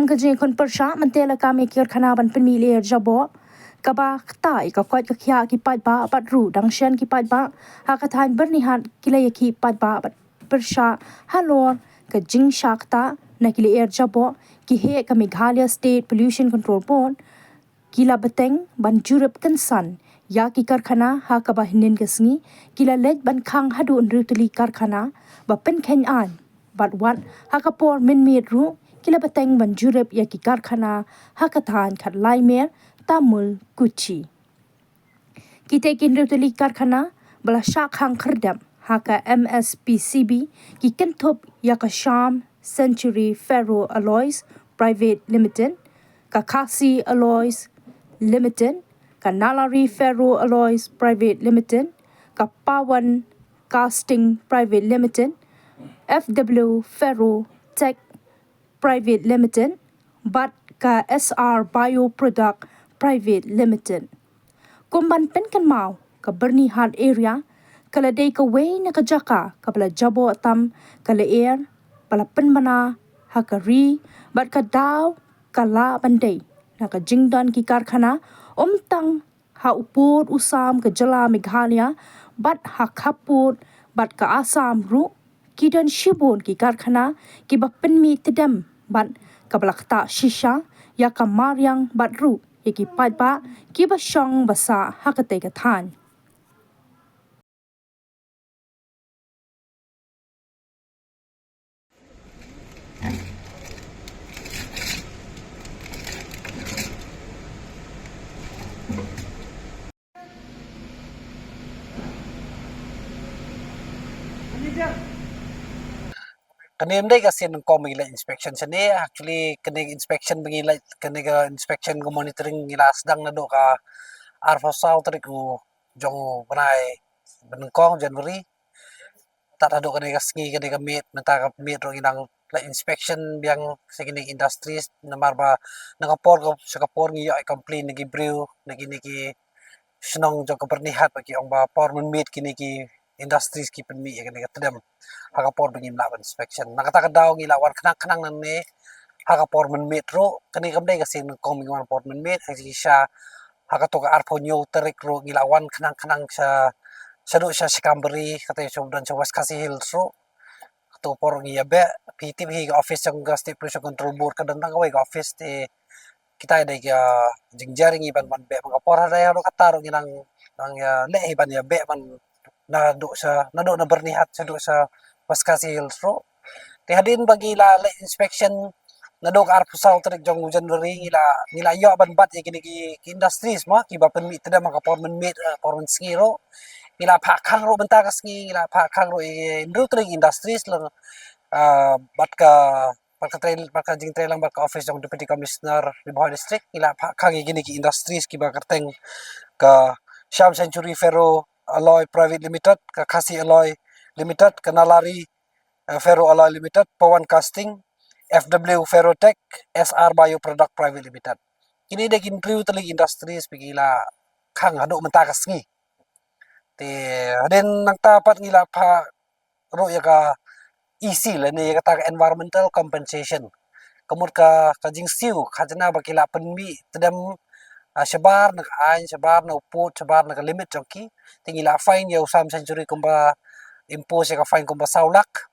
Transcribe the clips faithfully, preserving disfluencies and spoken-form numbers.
Ka jingkhun pyrshah mynta la kam ïa ki karkhana ban pynmih lyer jaboh kaba ktah ïa ka koit ka khiah ki paidbah bad ruh dang shen ki paidbah ha ka thaiñ Byrnihat ki la ïa ki paidbah bad pyrshah halor ka jingshah ktah na ki lyer jaboh ki heh ka Meghalaya State Pollution Control Board ki la bteng ban jurip kynsan ïa ki karkhana ha kaba hynnin ka sngi ki la leit ban khang haduh hynriew tylli karkhana ba pynkheiñ aiñ bad wat ha ka por mynmiet ruh ki la bteng ban jurip ïa ki karkhana ha ka thaiñ Khatlai Mer, Tamul, Kuchi. Kita ki hynriew tylli karkhana ba la shah khang khyrdep ha ka M S P C B ki kynthup ïa ka Shyam Century Ferro Alloys Private Limited, ka Khasi Alloys Limited, ka Nalari Ferro Alloys Private Limited, ka Pawan Casting Private Limited, F W Ferro Tech Private Limited bad ka S R Bio Product Private Limited. Kum ban pynkynmaw, ka Byrnihat area ka la dei kawei na ka jaka kaba la jaboh tam ka lyer ba la pynbna ha ka ri bad ka daw ka lah ban dei na ka jingdon ki karkhana ym tang ha u pud u sam ka jylla Meghalaya bad ha khappud bad ka Assam ruh ki don shibun ki karkhana kiba pynmih tdem bad kaba la ktah shisha ïa ka mariang bad ruh ïa ki paidbah kiba shong ba sah ha katei ka thaiñ. Kane ym dei ka sien nyngkong ba ngi leit inspection shane. Actually kane ka inspection ba ngi leit, kane ka inspection ka monitoring ngi la sdang naduh ka arphew saw tarik u jong u bnai ba nyngkong, January. Tad haduh kane ka sngi, kane ka miet, mynta ka miet ruh ngi dang leit inspection biang sha kine ki industries, namar ba na ka por ka, sha ka por ngi ïoh complain na ki briew na kine ki shnong jong ka Byrnihat ba ki ong ba por mynmiet kine ki industries ki pynmih ïa kane ka tdem ha ka por ba ngim lah ban inspection. Na kata ka daw ngi la wan khnang khnang nangne ha ka por mynmiet ruh. Kane kam dei ka sien nyngkong ba ngi wan por mynmiet, ha shisha ha kato ka arphew hynñiew tarik ruh ngi la wan khnang khnang sha, shaduh sha Shikambari, kata sha, don sha West Khasi Hills ruh. Kato por ngi ïa beh, phi tip hi ka office jong ka State Pollution Control Board ka don tang kawei ka office, te kita dei ka jingjar ngi ban wan beh man ka por. Hadei haduh kata ruh ngi dang, dang ïa leh hi ban ïa beh man naduh sha, naduh na Byrnihat shaduh sha West Khasi Hills ruh. Te hadien ba ngi la leh inspection naduh ka arphew saw tarik jong u January ngi la, ngi la ïoh ban bat ïa kine ki, ki industries mo kiba pynmih tdem ha ka por mynmiet, ha ka por mynsngi ruh. Ngi la phah khang ruh mynta ka sngi, ngi la phah khang ruh ïa hynriew tylli ki industries lang, ah, bad ka, bad ka trei, bad ka jingtrei lang bad ka office jong Deputy Commissioner Ri Bhoi District, ngi la phah khang ïa kine ki industries kiba kyrteng ka Shyam Century Ferro Alloy Private Limited, ka Khasi Alloy Limited, ka Nalari, eh, Ferro Alloy Limited, Pawan Casting, F W Ferrotech, S R Bio Product Private Limited. Kine dei ki hynriew tylli industries ba ngi la khang haduh mynta ka sngi. Te hadien nangta pat ngi la phah ruh ïa ka E C lane ïa kata ka environmental compensation. Ka mut ka, ka jingsiew khajna ba ki la pynmih tdem, ah, shabar na ka aiñ, shabar na u pud, shabar na ka limit jong ki. Te ngi la fine ïa u Shyam Century kumba, impose ïa ka fine kumba saw lak.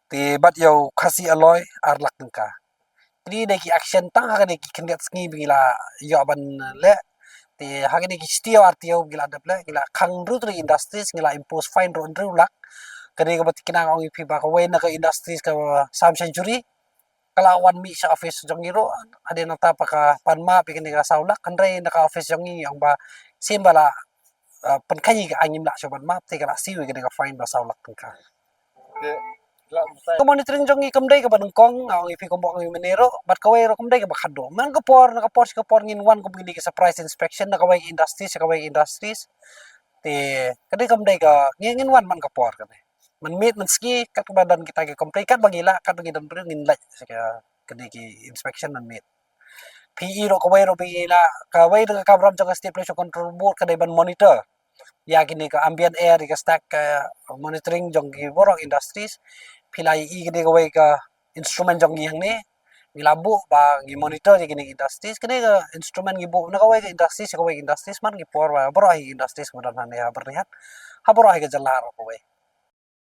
Te bad ïa u Khasi Alloy ar lak tyngka. Kine dei ki action tang ha kine ki khyndiat sngi ba ngi la ïoh ban leh. Te ha kine ki shi taïew ar taïew ba ngi la dep leh, ngi la khang hynriew tylli industries, ngi la impose fine ruh hynriew lak. Kane kaba tikna nga ong ïa phi ba kawei na ka industries ka Shyam Century ka la wan mih sha office jong ngi ruh. Hadien nangta pat ka pan map ïa kane ka saw lak, hynrei na ka office jong ngi ngi ong ba shisien ba la, ah, pynkheiñ ïa ka aiñ ngim lah shuh ban map, te ka la siew ïa kane ka fine ba saw lak tyngka. Ka monitoring jong ngi kam dei kaba nyngkong, nga ong ïa phi kumba ong ïa mynne ruh, bad kawei ruh kam dei kaba khadduh. Man ka por na ka por sha ka por ngin wan kum kine ki surprise inspection na kawei ka industry sha kawei ka industries. Te ka dei kam dei ka, ngin, ngin wan man ka por kane. Mynmiet mynsngi katba don kita ki complain, katba ngi lah, katba ngi don briew ngin leit sha ka, kine ki inspection mynmiet. Phi i ruh kawei ruh ba ngi lah, kawei na ka kamram jong ka State Pollution Control Board ka dei ban monitor ïa kine ka ambient air, ïa ka stack, ka monitoring jong ki baroh industries. Phi la i kane kawei ka instrument jong ngi hangne. ngi la buh ba ngi monitor ïa kine ki industries, kine ka instrument ngi buh na kawei ka industries sha kawei ka industries, man ngi por ba baroh hi industries ba don hangne ha Byrnihat, ha baroh hi ka jylla ruh kawei.